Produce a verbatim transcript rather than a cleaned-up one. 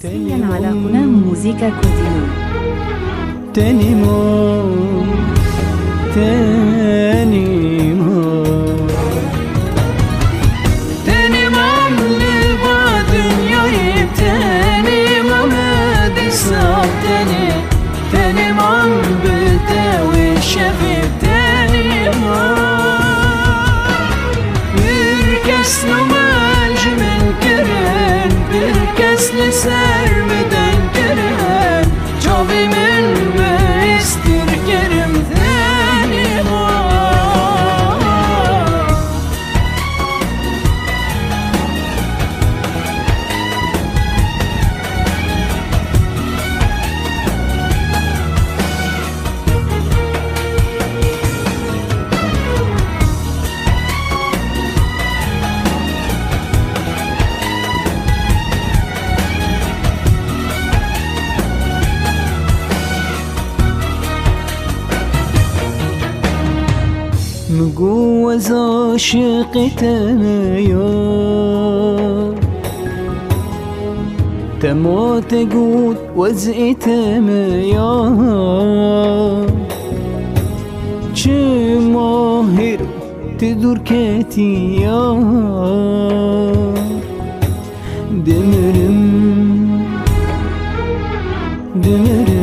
Tenê Sî N ala Kuna Muzîka Kurdî. Tenê man, tenê man. Tenê man li va dinyayê, tenê man dîsa tenê. Tenê man bi te wê şevê, tenê man. Pir kes nû me ji min kirin, pir kes li ser min deng kirin. Çavê min bihêstir kirin, tenê man. Min got ez aşiqê te me ya. Dema te got ez ê te me ya. Çima hêro tu dûr ketî ya. Dimirim, dimirim.